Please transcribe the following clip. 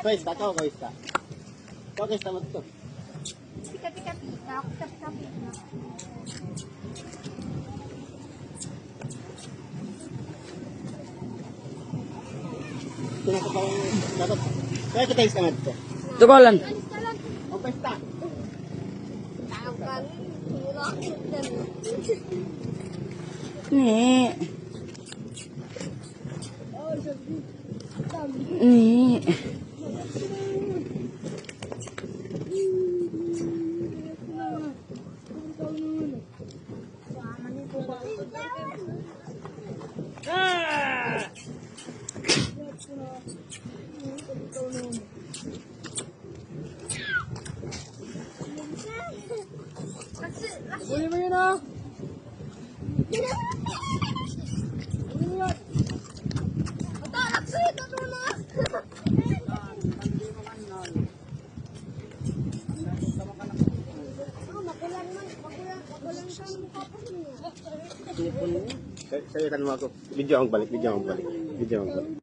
Pwesta ka o kawista? Kawista mo to. Pika pika pika, pika pika pika. Tinatapang dapat. Kaya kita is nga dito. Tukolan. O pwesta. Ni. Ni. Huli mo yun ah. Sabitan mo ako. Video ang balik, video ang balik. Video ang balik.